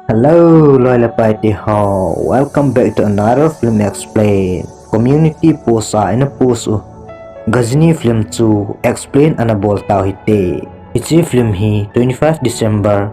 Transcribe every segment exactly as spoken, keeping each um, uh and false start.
Hello, loi le pai te ho. Welcome back to another film explain. Community post a ina post u Ghajini film chu explain ana bol tau hite. Hiche film hi twenty-five December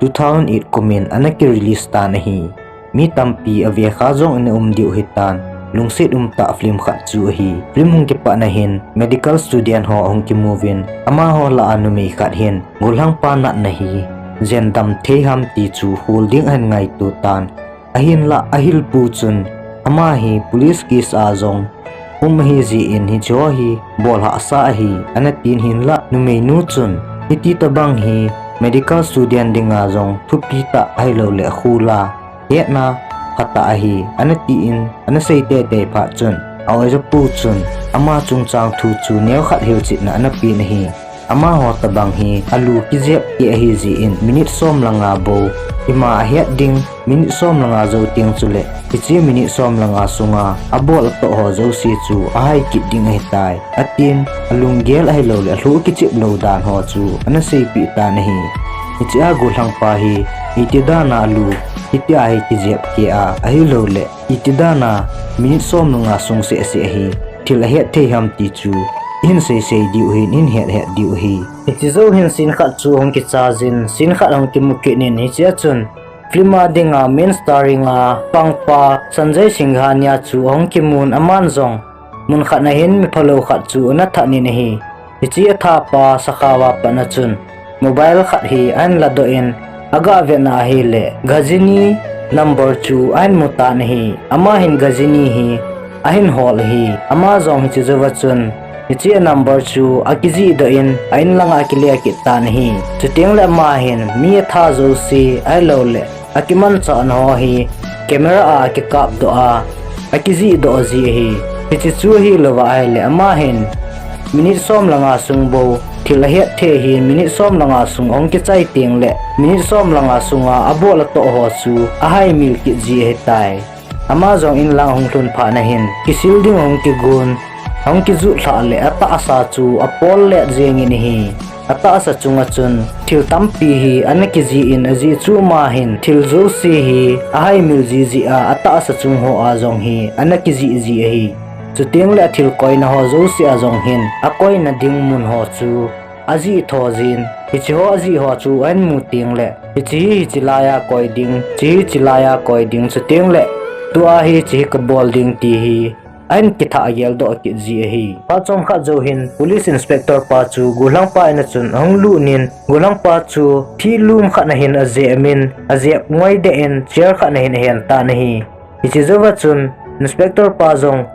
two thousand eight kumin ana ki release tan ahi. Mi tampi ave kha jong ina um diu hitan, lungset umtah film khat chu ahi. Film hung kipatna hin medical student ho ahung kimuvin, amaho lah a numei khat hin gollhangpa natna hi jen dam thei ham ti chu hol ding ahin ngaito tan. Ahinlah ahilpu chun ama hi police case a jong um ahi jeh in hicheho hi bol hahsa ahi, ana tin, hinlah numeinu chun hiti tobang hi medical student dinga jong thupi tah ahilouleh khula hetna phatah ahi, ana tin, ana sei teitei phat chun a oijapu chun ama chungchang thu chu neokhat hilchetna ana pen ahi. Amaho tobang hi alu kijep keh ahi jeh in minute som le nga bou ima ahet ding, minute som le nga jou teng chuleh hiche minute som le nga sunga abol atoh ho jouse chu ahai kit ding ahitai, atin, alunggel ahilouleh alhu kichep lou dan ho chu ana seipeh tan ahi. Hichea gollhangpa hi iti dan a alu hitia hi kijep keh a, ahilouleh iti dan a minute som le nga sung sehseh hi thil ahet thei ham ti chu ihin seisei diu ahin, ihin hethet diu ahi. Hiche jou hin scene khat chu hung kichai jin, scene khat hung kimu kit in, hichea chun film a dinga main starring a pangpa Sanjay Singhania chu ahung kimun, aman jong mun khat na hin miphalou khat chu ana that in ahi. Hiche athapa sakhao a pat na chun mobile khat hi ahin ladoh in, aga vetna ahileh Ghajini number chu ahin mu tan ahi. Ama hin Ghajini hi ahin hol ahi. Ama jong hiche jouva chun hiche number chu akijihdoh in, a in langa akile kit tan ahi. Chutengleh ama hin mi atha jouse ahilouleh akimanchahna ho hi camera a akikapdoh a, akijihdoh ji ahi. Hiche chu hilouva ahileh ama hin minute som le nga sung bou thil ahet thei ahin, minute som le nga sung ahung kichai tengleh minute som le nga sunga abol atoh ho chu ahaimil kit ji ahitai. Ama jong in lang ahung lhun phat na hin kisil ding ahung kigon, ahung kijut lhah leh atahsa chu apol let jengin ahi. Atahsa chunga chun thil tampi hi ana kijih in, ajeh chu ama hin thil jouse hi ahaimil jiji a, atahsa chung hoa jong hi ana kijih ji ahi. Chutengleh athil koina ho jouse a jong hin akoina ding mun ho chu ajih tho jin, hicheho ajih ho chu ahin mu tengleh, hiche hi hiche laiya koi ding, hiche hi hiche laiya koi ding, chutengleh tua hi hiche hi kabol ding ti hi ahin kithah geldoh kit ji ahi. Phat chomkhat jou hin police inspector pa chu gollhangpa in a chun ahung lut in, gollhangpa chu thihlum khat na hin ajemin, ajep ngoi deh in chair khat na hin ahen tan ahi. Hiche jouva chun inspector pa jong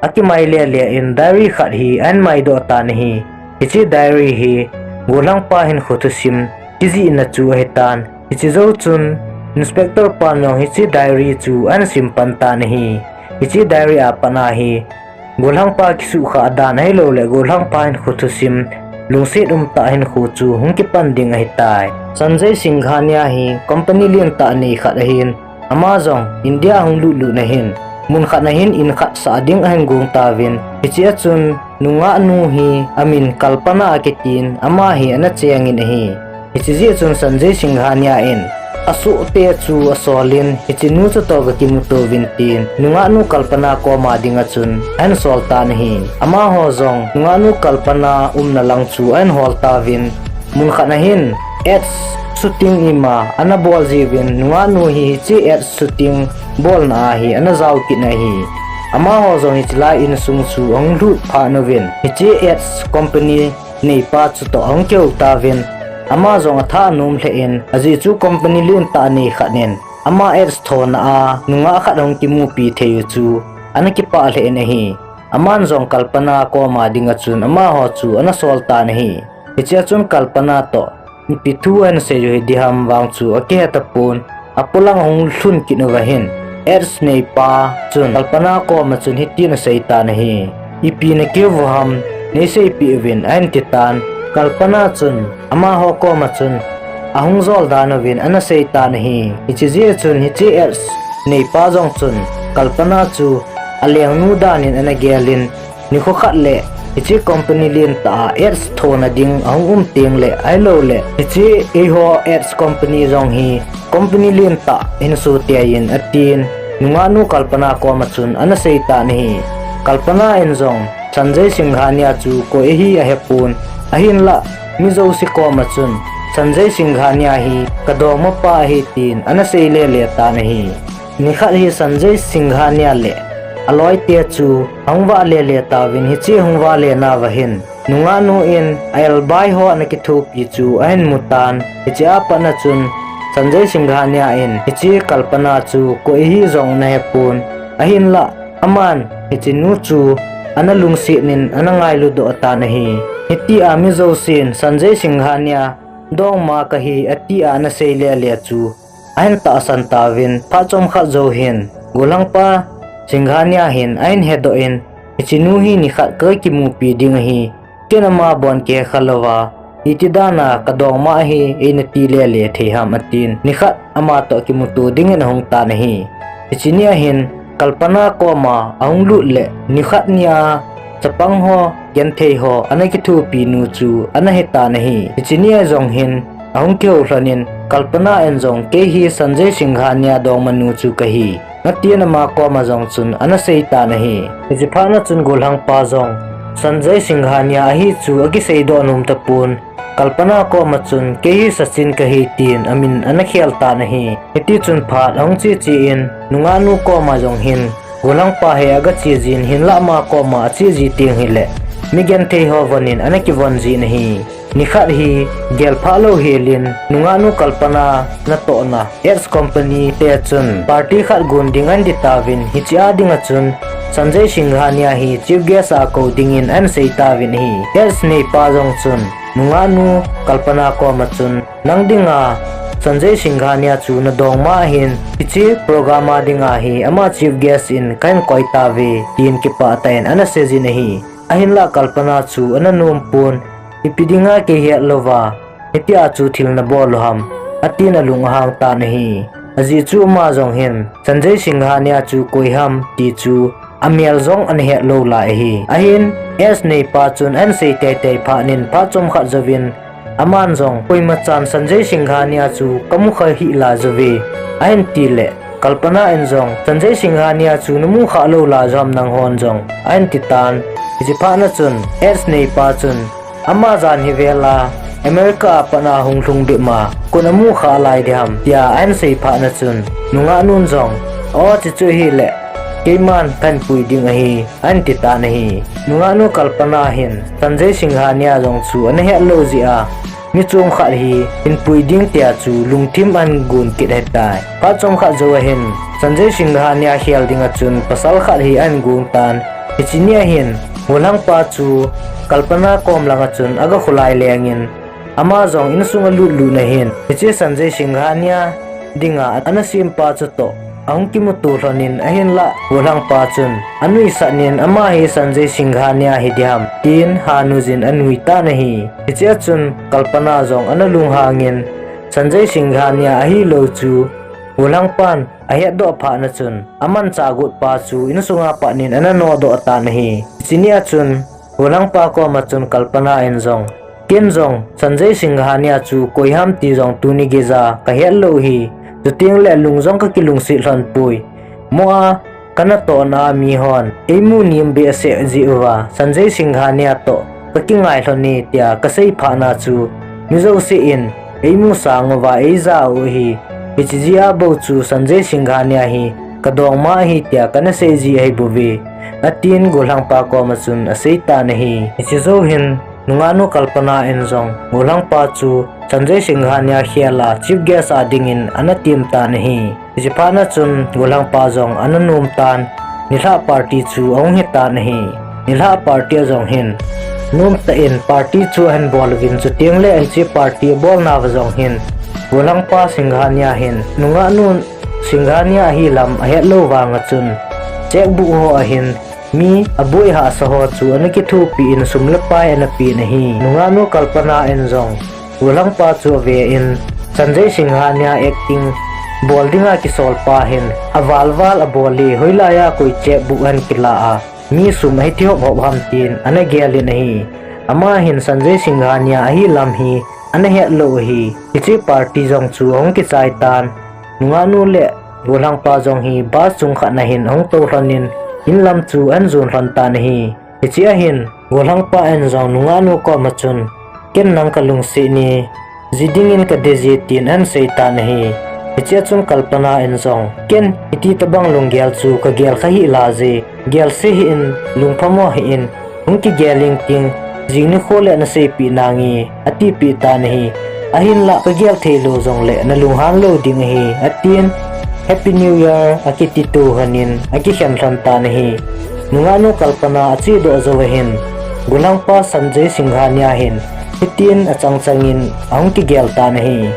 akimai lele in diary khat hi ahin maidoh tan ahi. Hiche diary hi gollhangpa hinkho thusim kijihna chu ahitan. Hiche jou chun inspector pan jong hiche diary chu ahin sim pan tan ahi. Hiche diary a pat a hi gollhangpa kisuhkhah dan ahilouleh gollhangpa hinkho thusim, lungset umtah hinkho chu hung kipan ding ahitai. Sanjay Singhania hi company lentah nei khat ahin, ama jong India ahung lutlut na hin mun khat na hin in khat sah ding ahin gong tauvin, hichea chun nungahnu hi amin Kalpana akitin, ama hi ana chengin ahi. Hiche jeh chun Sanjay Singhania in asohte chu asolin, hiche nu chutoh kakimuto uvin tin, nungahnu Kalpana koma dinga chun ahin sol tan ahi. Amaho jong nungahnu Kalpana umna lang chu ahin hol tauvin, mun khat na hin ads shooting ima ana bol jiuvin, nungahnu hi hiche ads shooting bolna a hi ana jao kit na ahi. Amaho jong hiche lai insung chu ahung lhut phat uvin, hiche ads company neipa chutoh ahung kihou tauvin, ama jong atha anom lheh in, ajeh chu company lentah nei khat in ama ads thona a nungah khat ahung kimupi thei u chu ana kipah lheh in ahi. Aman jong Kalpana koma dinga chun amaho chu ana sol tan ahi. Hichea chun Kalpana toh ipi thu ahin sei u hiding ham vang chu akihe tapon, apolang ahung lhun kit uva hin ads neipa chun Kalpana koma chun hitin asei tan ahi. Ipi nakihou u ham, neiseipeh uvin, ahin ti tan. Kalpana chun amaho koma chun ahung jol dan uvin ana sei tan ahi. Hiche jeh chun hiche ads neipa jong chun Kalpana chu alengnu dan in ana gelin, nikho khat leh hiche company lentah a ads thona ding ahung um tengle, ahilouleh hiche eiho ads company jong hi company lentah hinso tei in atin, nungahnu Kalpana koma chun ana seitan ahi. Kalpana in jong Sanjay Singhania chu koi ahi ahepon, ahinlah mi jouse koma chun Sanjay Singhania hi kadongmapa ahi tin ana sei lele tan ahi. Nikhat hi Sanjay Singhania le aloite chu ahung vahle le tauvin, hiche ahung vahle nauva hin nungahnu in a-elbai ho ana kithopi chu ahin mutan, hichea patna chun Sanjay Singhania in hiche Kalpana chu koi ahi jong ana hepon, ahinlah aman hichenu chu ana lungsetnin ana ngailudoh tan ahi. Hitia mi jousen Sanjay Singhania dongma kahi atia ana sei lele chu ahin tahsan tauvin, phat chomkhat jou hin gollhangpa Singhania hin ahin hedoh in, hichenu hi nikhat kakimupi ding ahi, ken ama bon kihekha louva iti dana kadongma ahi eina ti lele thei ham atin, nikhat amatoh kimuto dingin ahung tan ahi. Hiche nia hin Kalpana koma ahung lut le nikhat nia chapang ho, genthei ho ana kithopi nu chu ana hitan ahi. Hiche nia jong hin ahung kihou lhonin Kalpana in jong kei hi Sanjay Singhania dongmanu chu kahi atin ama koma jong chun ana seitan ahi. Hiche phatna chun gollhangpa jong Sanjay Singhania ahi chu akiseidoh nom tapon, Kalpana koma chun kei hi Sachin kahi tin amin ana khel tan ahi. Hitichun phat ahung cheche in nungahnu koma jong hin gollhangpa hi aga chejin, hinlah ama koma acheji teng hile mi genthei ho vonin ana kivon jin ahi. Nikhat hi gelphah lou helin nungahnu Kalpana natohna ads company te chun party khat gon ding ahin ti tauvin, hichea dinga chun Sanjay Singhania hi chief guest a kou dingin ahin sei tauvin ahi. Ads neipa jong chun nungahnu Kalpana koma chun, nang dinga Sanjay Singhania chu nadongma ahin, hiche program a dinga hi ama chief guest in kahin koi tauve tin kipah tah in ana seijin ahi. Ahinlah Kalpana chu ana nompon, ipi dinga kei hetlouva hitia chu thil nabol u ham atin alung ahang tan ahi. Ajeh chu ama jong hin Sanjay Singhania chu koi ham ti chu amel jong ana hetlou lai ahi. Ahin ads neipa chun ahin sei teitei phatnin phat chomkhat jouvin aman jong, koimachan Sanjay Singhania chu kamukha hih lai jouve ahin tile, Kalpana in jong Sanjay Singhania chu namukhah lou lai jou ham nanghon jong ahin titan. Hiche phatna chun ads neipa chun ama jan hivela America a patna hung lhung bep ma kon amukhah lai diham tia ahin sei phatna chun nungahnun jong, o, chuche chu hile keiman kahin pui ding ahi ahin titan ahi. Nungahnu Kalpana hin Sanjay Singhania jong chu ana hetlou jeh a mi chom khat hi hinpui ding tia chu lungthim ahin gon kit ahitai. Phat chomkhat jou ahin Sanjay Singhania khel dinga chun pasal khat hi ahin gong tan. Hiche nia hin gollhangpa chu Kalpana kom langa chun aga kholai lengin, ama jong insunga lutlutna hin hiche Sanjay Singhania dinga ana sempa chutoh ahung kimuto lhonin, ahinlah gollhangpa chun anuisatnin ama hi Sanjay Singhania hi diham tin hanujin anuitan ahi. Hichea chun Kalpana jong ana lunghangin, Sanjay Singhania ahilou chu gollhangpan ahetdoh phatna chun amanchah gotpa chu insunga patnin ana nodoh tan ahi. Hiche nia chun gollhangpa koma chun Kalpana in jong, ken jong Sanjay Singhania chu koi ham ti jong tuni geija kahetlou hi, chutengle lung jong kakilungset lhon poi. Moa kanatohna a mihon eimu nem behseh jeh uva Sanjay Singhania toh kakingai lhone tia kasei phatna chu mi jousen eimu sang uva eija u ahi. Hiche jeh a bou chu Sanjay Singhania hi kadongma ahi tia kana seiji ahibouve, atin gollhangpa koma chun aseitan ahi. Hiche jou hin nungahnu Kalpana in jong gollhangpa chu Sanjay Singhania khel a chief guest a dingin ana temtan ahi. Hiche phatna chun gollhangpa jong ana nomtan, nilhah party chu ahung hitan ahi. Nilhah party a jong hin nomtah in party chu ahin bol uvin, chutengle hiche party abolnauva jong hin gollhangpa Singhania hin nungahnu Singhania ahilam ahetlou vanga chun chequebook ho ahin mi aboi hahsa ho chu ana kithopi in sum le pai ana pen ahi. Nungahnu Kalpana in jong gollhangpa chu aven, Sanjay Singhania acting bol dinga kisolpa hin avalval abol e, hoilaiya koi chequebook ahin kila a, mi sum ahi thi hop hop ham tin ana gel in ahi. Ama hin Sanjay Singhania ahi lam hi ana het lou ahi. Hiche party jong chu ahung kichai tan. Nungahnu le gollhangpa jong hi bus chung khat na hin ahung tou lhon in, in lam chu ahin jon lhon tan ahi. Hiche a hin, gollhangpa in jong nungahnu koma chun, "Ken nang ka lungset e, ji dingin ka dei e," tin ahin sei tan ahi. Hiche a chun Kalpana in jong, "Ken hiti tabang lunggel chu ka gel kha hih lai e, gel seh hih in, lungphamo hih in, hung kigel ing ting, jing nikho le na seipeh nange," atipeh tan ahi. "Ahinlah ka gel thei lou jongle na lunghan lou ding ahi," atin, "Happy New Year," akiti tou lhon in akikhen lhon tan ahi. Nungahnu Kalpana ache doh jou ahin, gollhangpa Sanjay Singhania hin hitin achang chang in ahung kigel tan ahi.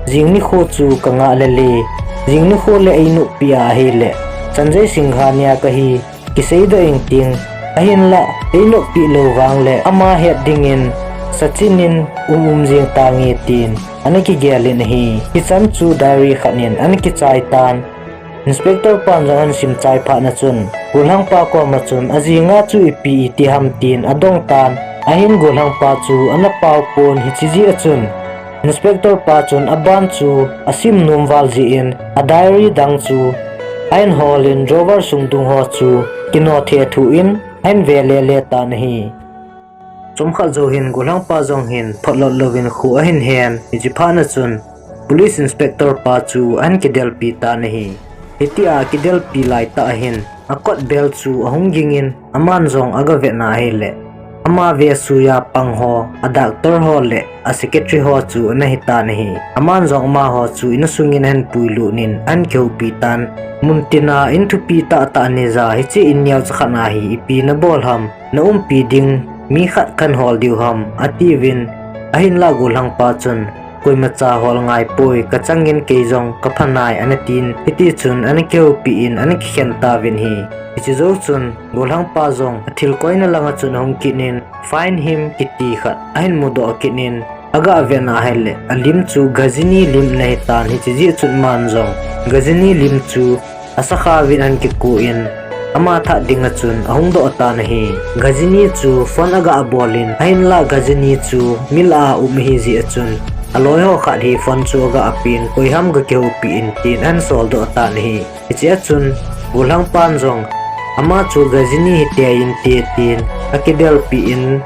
"Jing nikho chu ka ngah lele, jing nikho le einoppi a ahile, Sanjay Singhania kahi, kiseidoh ing ting, ahinlah einoppi lou vangle ama het dingin sachin in um um jing tange," tin ana kigel in ahi. Hichan chu diary khat in ana kichai tan. Inspector pan jong ahin sim chai phat na chun, gollhangpa koma chun, "Ajinga chu ipi iti ham?" tin adong tan. Ahin gollhangpa chu ana pao pon, hiche jeh a chun Inspector pa chun aban chu asim nom val jeh in, a diary dang chu ahin hol in, drawer sung dung ho chu kino thethu in ahin ve lele tan ahi. Chomkhat jou hin gollhangpa jong hin photlot louvin kho ahin hen, hiche phat na chun Police Inspector pa chu ahin kidelpi tan ahi. Hitia akidelpi laitah ahin, akot bell chu ahung ging in, aman jong aga vet na ahile, ama vesuiya pang ho, a doctor ho le a secretary ho chu ana hi tan ahi. Aman jong amaho chu in sung in ahin puilut in ahin kihoupi tan. Muntina in thupi tahtah neija, hiche in neocha khat na hi ipi nabol ham, na umpi ding mi khat kahin hol diu ham, atiuvin, ahinlah gollhangpa chun, "Koimacha hol ngai poi, ka chang in kei jong ka pha nai," ana tin, hiti chun ana kihoupi in ana kikhen tauvin ahi. Hiche jou chun gollhangpa jong athil koina langa chun ahung kit in, "Find Him" kiti khat ahin mudoh kit in, aga vet na ahile, alim chu Ghajini lim ana hi tan, hiche jeh chun aman jong Ghajini lim chu asakha uvin ahin kikou in, ama that dinga chun ahung doh tan ahi. Ghajini chu phone aga bol in, ahinlah Ghajini chu mi lah a um ahi jeh a chun, aloi ho khat hi phone chu aga pen, "Koi ham ga kihoupi in," tin ahin soldoh tan ahi. Hiche a chun gollhangpan jong, "Ama chu Ghajini hite inte," tin akidelpi in,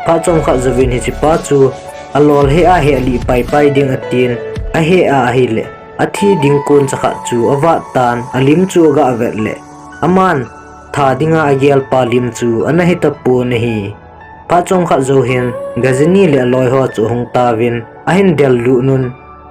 phat chomkhat jouvin hichepa chu alol heh a heh lih paipai ding atin, aheh a ahile, athi ding kon chakhat chu avat tan, alim chu aga vet le, aman that dinga agelpa lim chu ana hi tapon ahi. Phat chomkhat jou hin Ghajini le aloi ho chu ahung tauvin, ahin dellut un,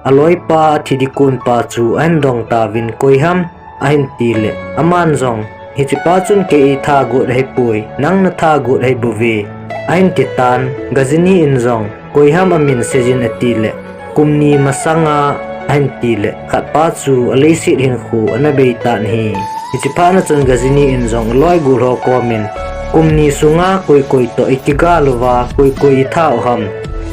aloipa athi ding kon pa chu ahin dong tauvin, "Koi ham?" ahin tile, aman jong, "Hichepa chun kei eitha got ahipoi, nang natha got ahibouve," ahin ti tan. Ghajini in jong, "Koi ham amin seijin?" atile, "Kum ni masanga," ahin tile, khatpa chu aleiset hinkho ana bei tan ahi. Hiche phat na chun Ghajini in jong aloi gol ho komin, "Kum ni sunga koi koi toh ikigal uva, koi koi itha u ham?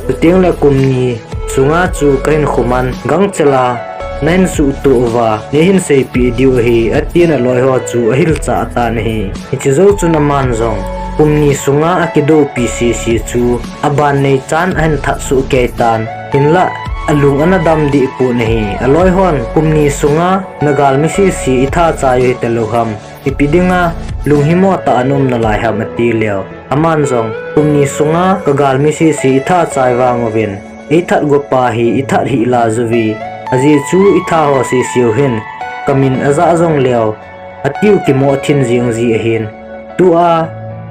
Chuteng le kum ni sunga chu kahinkho man gangchela nahin suhtoh uva, neihin seipeh diu ahi," atin aloi ho chu ahilchah tan ahi. Hiche jou chun aman jong kum ni sunga akidoupi sese chu aban neichan ahin that soh kei tan, hinlah alung ana dam deh pon ahi. Aloi hon, "Kum ni sunga nagalmi sese itha chai u hita lou ham? Ipi dinga lunghimo tah a na um nalai ham?" ati leu, aman jong, "Kum ni sunga kagalmi sese itha chai vang uvin, eithat gopa hi ithat hih lai uve, ajeh chu itha ho sese u hin kamin ajah jong leu, atiu kimoh thin jeng ji ahin, tua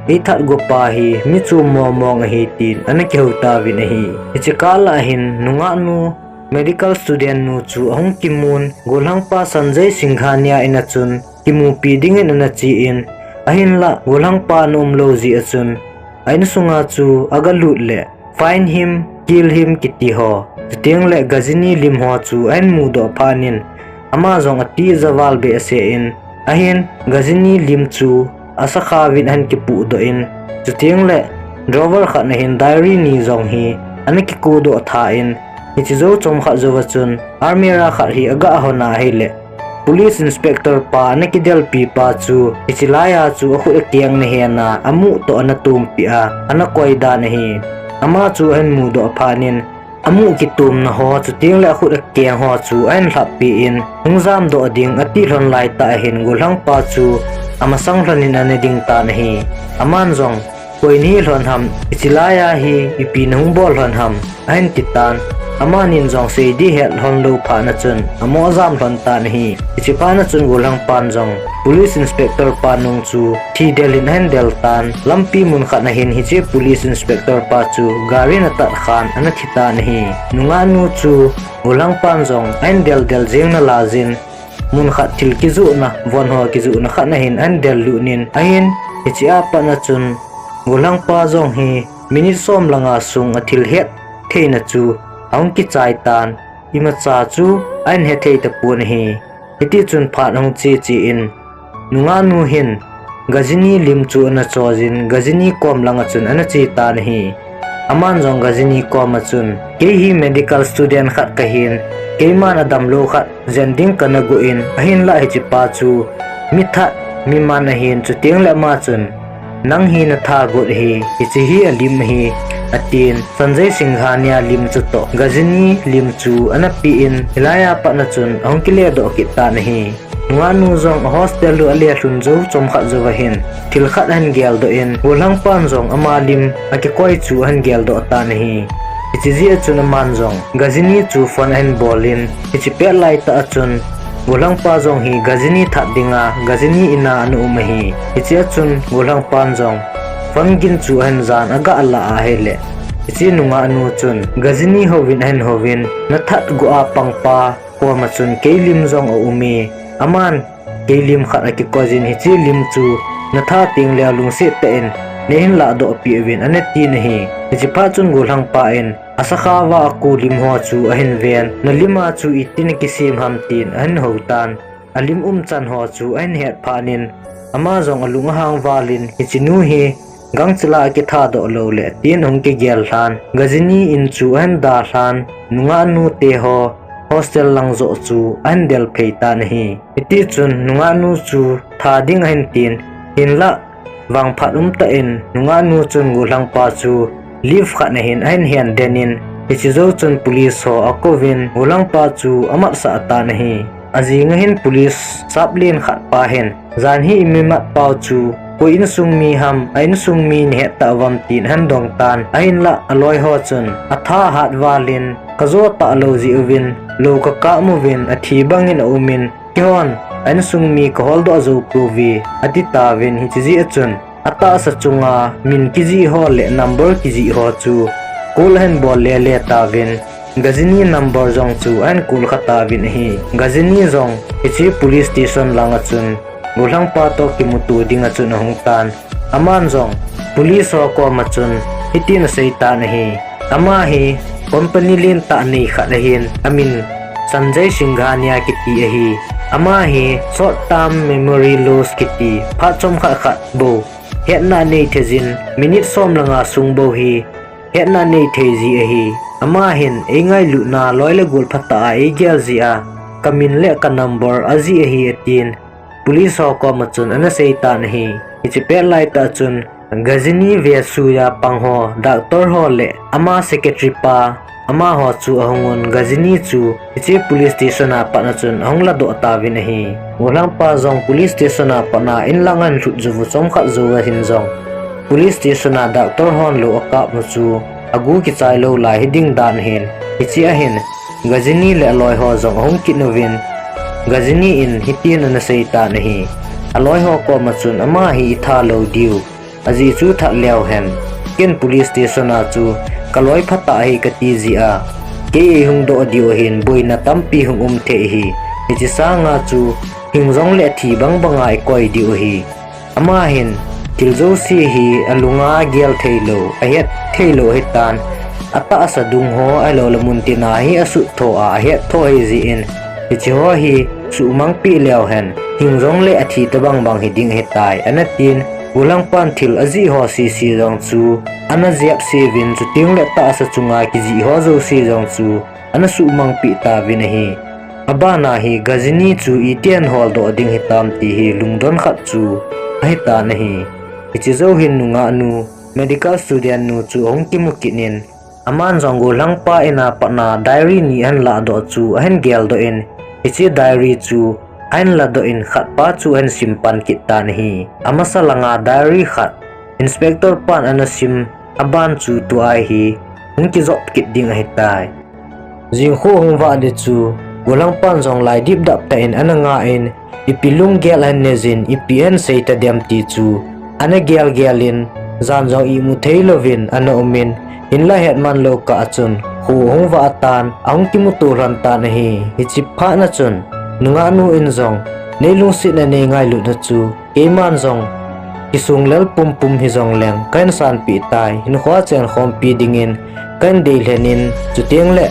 eithat gopa hi mi chom mong mong ahi," tin ana kihou tauvin ahi. Hiche kah lah hin nungahnu, medical student nu chu ahung kimun, gollhangpa Sanjay Singhania in a chun kimupi dingin ana chen, ahinlah gollhangpa ana umlou jeh a chun a insunga chu agalut le, "Find Him, Kill Him" kiti ho, chuteng le Ghajini lim ho chu ahin mudoh phat in, ama jong atija val behseh in, ahin Ghajini lim chu asakha uvin ahin kipudoh in, chuteng le drawer khat na hin diary ni jong hi ana kikodoh tha in, hiche jou chomkhat jouva chun almirah khat hi aga hon ahile, Police Inspector pa ana kidelpi pa chu hiche laiya chu akhut akeng ana hena, amu toh ana tumpeh a, ana koi dan ahi. Ama chu ahin mudoh phat in, amu kitumna ho, chuteng le akhut akeng ho chu ahin lhappi in, hung jamdoh ding ati lhon laitah ahin, gollhangpa chu amasang lhon in ana ding tan ahi. Aman jong, koi nahi lhon ham, hiche laiya hi ipi nahung bol lhon ham, ahin ti tan. Amanin jong seiding het lhon lou phat na chun, amo jam lhon tan ahi. Hiche phat na chun gollhangpan jong, Police Inspector pa nung chu, thi del in ahin del tan, lampi mun khat na hin hiche Police Inspector pa chu, gari in atat khan, ana thi tan ahi. Nungah nu chu, gollhangpan jong, ahin del del jeng nalai jin, mun khat thil kijohna, von ho kijohna khat na hin ahin del lut in ahin, hiche a pat na chun, gollhangpa jong hi, minute som langa sung a thil het theina chu, ahung kichai tan, imacha chu, ahin hethei tapon ahi. Hiti chun phat ahung che che in, nungah nu hin, Ghajini lim chu ana choijin, Ghajini kom langa chun ana che tan ahi. Aman jong Ghajini kom a chun, kei hi medical student khat kahin, keiman adamlou khat jen ding kana gon, ahinlah hiche pa chu mi that, mi man ahin, chuteng le ama chun, nang hi natha got ahi, hiche hi alim ahi, atin, Sanjay Singhania lim chu toh, Ghajini lim chu ana pen, hilaiya pat na chun, ahung kile doh kit tan ahi. Nungah nu jong a hostel u ale lhun jou chomkhat jou ahin, thil khat ahin geldoh in, gollhangpan jong ama lim akikoi chu ahin geldoh tan ahi. Hiche jeh a chun aman jong, Ghajini chu phone ahin bol in, hiche pet laitah a chun, gollhangpa jong hi Ghajini that dinga, Ghajini in a ana um ahi. Hiche a chun, gollhangpan jong, phone gin chu ahin jan aga la ahile. Hiche nungah nu chun, Ghajini houvin ahin houvin, nathat go a pangpa, kom a chun kei lim jong aum e, aman kei lim khat akikoi jin hiche lim chu natha teng le alungset tah in neihin ladoh peh uvin ana tin ahi. Hiche phat chun gollhangpa in asakha uva aku lim ho chu ahin ven, nalim a chu itin kisem ham tin ahin hou tan, alim umchan ho chu ahin het phat in ama jong alung ahang val in hiche nu hi gangchel a akitha doh lou le tin ahung kigel lhan, Ghajini in chu ahin dalhan, nungah nu te ho hostel lang joh chu ahin del phei tan ahi. Hiti chun nungah nu chu that ding ahin tin, hinlah vangphat umtah in nungah nu chun gollhangpa chu leave khat na hin ahin hen den in, hiche jou chun police ho akouvin gollhangpa chu amatsah tan ahi. Ajing a hin police sap len khat pa hin, jan hi imat pau chu koi insung mi ham, a insung mi nahet tauvam tin ahin dong tan, ahinlah aloi ho chun atha ahat val in, kajo talou jeh uvin lou kakap uvin athi bang in aum in, keihon a insung mi kahol doh jou pouve, ati tauvin. Hiche jeh a chun atahsa chunga min kijih ho le number kijih ho chu call ahin bol le le tauvin, Ghajini number jong chu ahin call kha tauvin ahi. Ghajini jong hiche police station lang a chun gollhangpa toh kimuto ding a chun ahung tan. Aman jong police ho kom a chun hitin asei tan ahi. Ama hi company lentah nei khat ahin, amin Sanjay Singhania kiti ahi. Ama hi short term memory loss kiti, phat chomkhat khat bou hetna nei thei jin, minute som langa sung bou hi hetna nei thei ji ahi. Ama hin eingailutna loi le gol phatah a eigel jeh a, kamin le ka number ajih ahi atin, police ho kom a chun ana sei tan ahi. Hiche pet laitah chun Ghajini vesuiya pang ho, doctor ho le ama secretary pa, amaho chu ahung un, Ghajini chu hiche police station a pat a chun ahung ladoh tauvin ahi. Gollhangpa jong police station a pat a inlang ahin lhut jou u chomkhat jou ahin jong, police station a doctor hon lou akap u chu agu kichai lou lai hiding dan ahin, hiche a hin Ghajini le aloi ho jong ahung kit uvin, Ghajini in hitin ana sei tan ahi. Aloi ho kom a chun ama hi itha lou diu, ajeh chu that leu hen. Ken police station a chu kaloi phatah ahi kati jeh a, kei eihung doh diu ahin, boina tampi hung um thei ahi. Hiche sanga chu hing jongle thi bang banga ikoi diu ahi. Ama hin thil jouse hi alunga agel thei lou, ahet thei lou ahitan, atahsa dung ho ahilou le muntina hi asuh tho a, ahet tho ahi jeh in, hiche ho hi suhmang peh leu hen, hing jongle athi tobang bang hiding ahitai, ana tin, gollhangpan thil ajih ho sese jong chu ana jep se uvin, chuteng le tahsa chunga kijih ho jouse jong chu ana suhmang peh tauvin ahi. Abana hi Ghajini chu iti ahin holdoh ding hitam ti hi lungdon khat chu ahitan ahi. Hiche jou hin nungahnu, medical student nu chu ahung kimu kit in, aman jong gollhangpa in a patna diary ni ahin lahdoh chu ahin geldoh in, hiche diary chu ahin ladoh in khatpa chu ahin simpan kit tan ahi. Amasa langa diary khat Inspector pan ana sim aban chu tua hi hung kijop kit ding ahitai. Jingkho hung vah le chu, gollhangpan jong lai dipdap tah in ana nga in, ipi lunggel ahin neijin, ipi ahin sei tadem ti chu ana gelgel in, jan jong imu theilouvin ana umin, hinla hetman lou kah a chun kho ahung vah tan, ahung kimuto lhon tan ahi. Hiche phat na chun nungahnu in jong, nei lungsetna nei ngailutna chu keiman jong kisunglel pumpum hijongleng kahin sanpeh tai, hinkhoa chenkhompi dingin kahin deilhen in, chutengle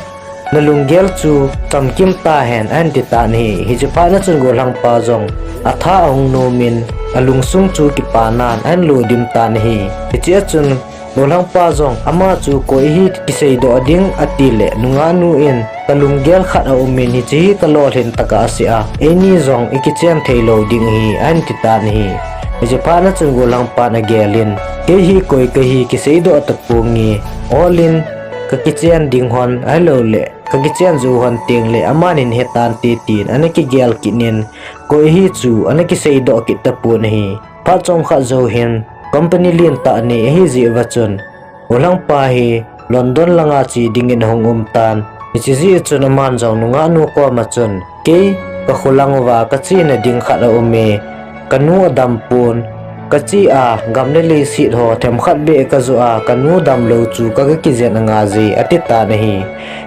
nalunggel chu chamkim tahen, ahin titan ahi. Hiche phat na chun gollhangpa jong atha ahung nomin, alungsung chu kipanan ahin lodim tan ahi. Hichea chun gollhangpa jong ama chu koi hi kiseidoh ding atile, nungahnu in, kalunggel khat aumin, hiche hi kalolhin tah a asei a, eini jong ikichen theilou ding ahi, ahin titan ahi. Hiche phat na chun gollhangpan agel in, kei hi koi kahi kiseidoh taponge, olin kakichen ding hon ahiloule kakichen jou hon tengle aman hin hetante tin ana kigel kit in, koi hi chu ana kiseidoh kit tapon ahi. Phat chomkhat jou hin company lentah nei ahijeh uva chun, gollhangpa hi London langa che dingin ahung umtan. Hiche jeh chun aman jong nungahnu koma chun, kei kakholang uva kachena ding khat aume, kanu adampon, kache a gam le leiset ho themkhat beh kajoh a kanu damlou chu kaga kijen angaije, atitan ahi.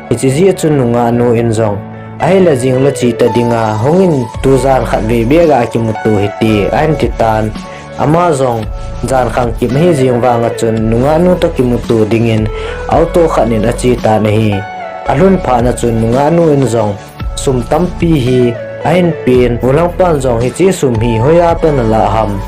Hiche jeh chun nungahnu in jong, ahile jingle che ta dinga hungin, tujan khatvei beh ga kimuto hite, ahin titan. Ama jong jan khangkim ahi jeng vanga chun nungahnu toh kimuto dingin auto khat in achetan ahi. Alhun phat na chun nungahnu in jong sum tampi hi ahin pen, gollhangpan jong hiche sum hi hoiya toh nalah ham,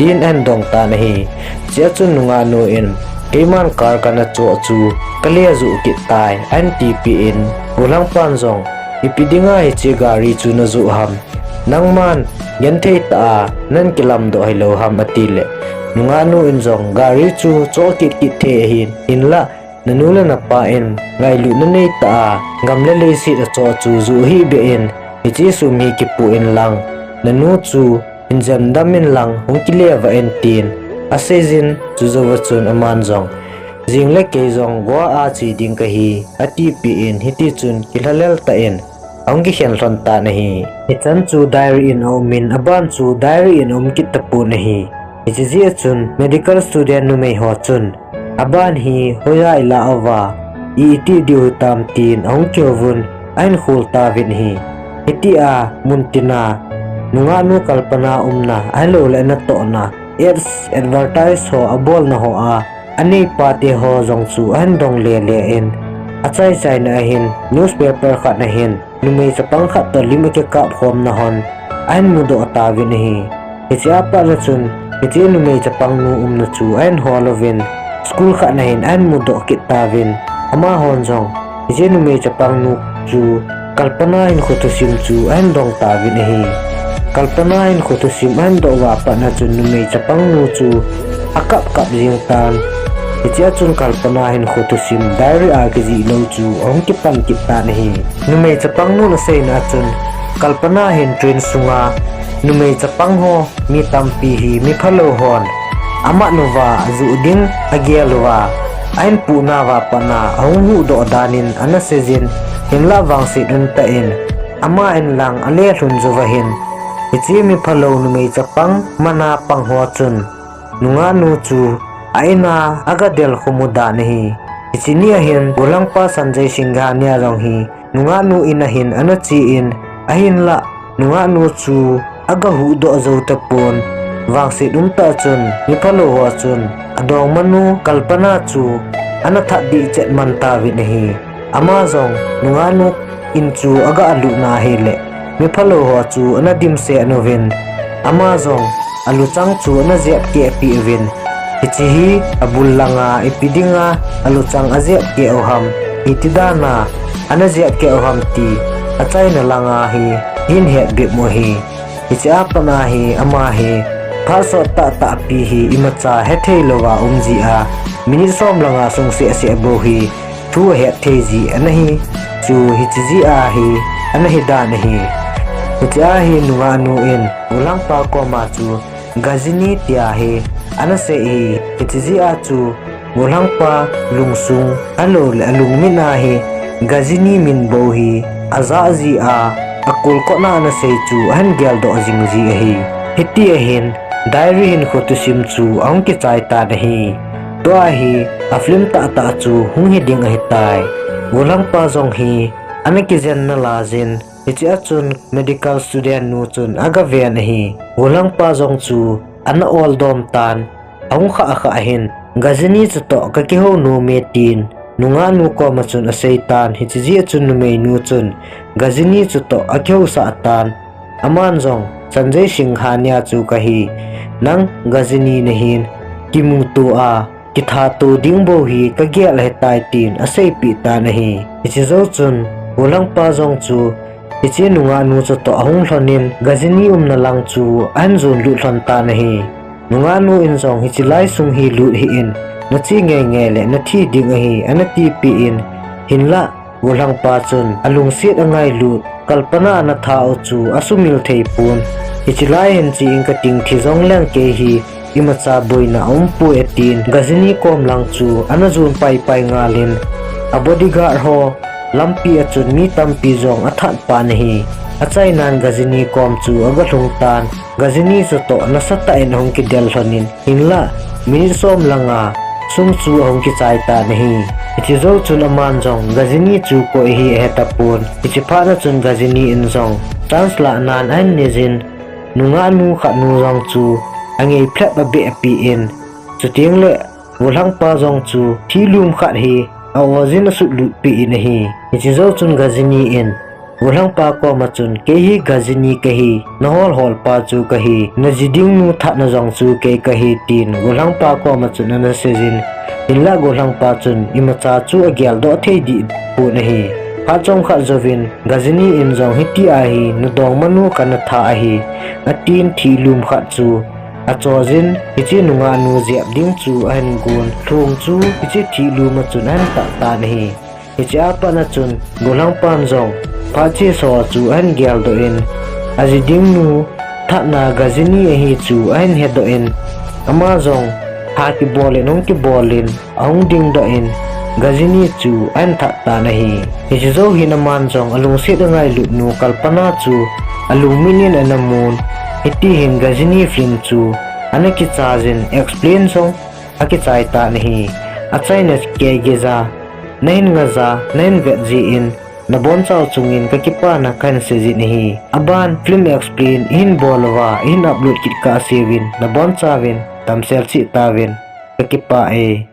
tin ahin dongtan ahi. Hichea chun nungahnu in, keiman car kana choh chu kale joh kit tai, ahin tipeh in, gollhangpan jong, ipi dinga hiche gari chu najoh ham, nangman genthei tah a nahin kilamdoh hilou ham, atile, nungahnu in jong gari chu choh kit kit thei ahin, hinla nanu le napa in ngailutna neitah a gam le leiset achoh chu joh hih beh in, hiche sum hi kipoh inlang, nanu chu hin jemdam inlang hung kile vah in, tin aseijin, chujouva chun aman jong, jingle kei jong Goa a che ding kahi, atipeh in, hitichun kilhalel tah in ahung kikhen lhon tan ahi. Hichan chu diary in aumin, aban chu diary in aum kit tapon ahi. Hiche jeh a chun medical student numei ho chun, aban hi hoiya ilah uva, i iti diu hitam, tin ahung kihouvun, ahin khol tauvin ahi. Hitia muntina nungahnu Kalpana umna ahiloule anatohna, ads, advertise ho abolna hoa aneipa teho jong chu ahin dong lele in, achaichaina ahin newspaper khat ahin numei chapang khat toh lim akikap khomna hon ahin mudoh tauvin ahi. Hichea pat na chun hiche numei chapangnu umna chu ahin hol uvin, school khat na hin ahin mudoh kit tauvin, amahon jong hiche numei chapangnu chu Kalpana hinkho thusim chu ahin dong tauvin ahi. Kalpana hinkho thusim ahin doh uva pat na chun numei chapangnu chu akap kap jeng tan. Hichea chun Kalpana hinkho thusim diary a kijih lou chu ahung kipan kit tan ahi. Numei chapangnun aseina a chun, Kalpana hin train sunga numei chapang ho mi tampi hi miphalou hon amat uva ajoh ding agel uva, ahin puhnauva pat na ahung huhdoh danin ana seijin, hinlah vangset umtah in ama inlang alelhun jouva hin, hiche miphalou numei chapang mana pang ho chun nungahnu chu a ina aga del khomu dan ahi. Hiche nia hin gollhangpa Sanjay Singhania jong hi nungahnu in a hin ana che in, ahinlah nungahnu chu aga huhdoh jou tapon. Vangset umtah chun miphalou ho chun adongmanu Kalpana chu ana that dih chet man tauvin ahi. Ama jong nungahnu in chu aga lutna ahile, miphalou ho chu ana dimset uvin, ama jong aluchang chu ana jepkeh peh uvin, hiche hi abul langa ipi dinga aluchang ajepkeh u ham, iti dana ana jepkeh u ham ti achaina langa hi hin het bep mo hi. Hiche a pat a hi ama hi phat sot tahtah pi hi imacha hethei louva um jeh a, minute som langa sung sehseh bou hi thu ahet thei ji ana hi. Chu hiche jeh a hi ana hi dan ahi. Hiche a hi nungahnu in golhangpa koma chu Ghajini tia hi ana sei hi. Hiche jeh a chu golhangpa lungsung ahilouleh alungmit a hi Ghajini min bou hi ajah jeh a, akolkot na ana sei chu ahin geldoh jing ji ahi. Hiti ahin diary hinkho thusim chu ahung kichai tan ahi. Tua hi a film tahtah chu hung hi ding ahitai. Golhangpa jong hi ana kijen nalai jin, hiche a chun medical student nu chun agaven ahi. Golhangpa jong chu ana oldom tan, ahung khah khah hin, Ghajini chutoh kakihou nome tin nungahnu koma chun asei tan. Hiche jeh a chun numeinu chun Ghajini chutoh akihousah tan. Aman jong, Sanjay Singh Hania chu kahi, nang Ghajini nahin, kimuto a kithato ding bou hi kagel ahitai tin aseipeh tan ahi. Hiche jou chun golhangpa jong chu hiche nungahnu chutoh ahung lhonin Ghajini umna lang chu ahin jon lut lhon tan ahi. Nungahnu in jong hiche lai sung hi lut hih in, nache ngeingei leh nathi ding ahi ana tipeh in, hinlah golhangpa chun alungset angailut, kalpana ana thah u chu asumil thei pon. Hiche lai hin che in kating, thi jongleng kei hi imacha boina aumpoi atin Ghajini kom lang chu ana jon paipai ngalin, a bodyguard ho lampi a chun mi tampi jong athat pan ahi. Achainan Ghajini kom chu agalhung tan, Ghajini chutoh nasatah in ahung kidel lhonin, hinlah minute som langa sung chu ahung kichai tan ahi. Hiche jou chun aman jong Ghajini chu koi ahi ahetapon. Hiche phat a chun Ghajini in jong chance lahnan ahin neijin, nungahnu khat nu jong chu angei phlep abeh peh in, chutengleh golhangpa jong chu thilum khat hi a-o jin asutlut peh in ahi. Hiche jou chun Ghajini in golhangpa koma chun, kei hi Ghajini kahi, nahol holpa chu kahi, naji ding nu thatna jong chu kei kahi tin golhangpa koma chun ana seijin, hinlah golhangpa chun imacha chu ageldoh thei deh pon ahi. Phat chomkhat jouvin Ghajini in jong, hitia hi nadongmanu kana tha ahi, atin thilum khat chu acho jin, hiche nungahnu jep ding chu ahin gon, lhong chu hiche thilum a chun ahin tah tan ahi. Hiche a pat a chun golhangpan jong phat chesa chu ahin geldoh in, aji ding nu thatna Ghajini ahi chu ahin hedoh in, ama jong ha kibol in hung kibol in ahung dingdoh in, Ghajini chu ahin that tan ahi. Hiche jou hin aman jong alungset angailut nu Kalpana chu alungmit in ana mun. Hiti hin Ghajini film chu ana kichai jin, explain jong akichai tan ahi. Achaina kei geija nahin ngaija, nahin vet jeh in nabonchau chunga kakipana kahin seijin ahi. Aban film explain ihin bol uva ihin upload kit kahseuvin, nabonchauvin damsel cheh tauvin, kakipah e.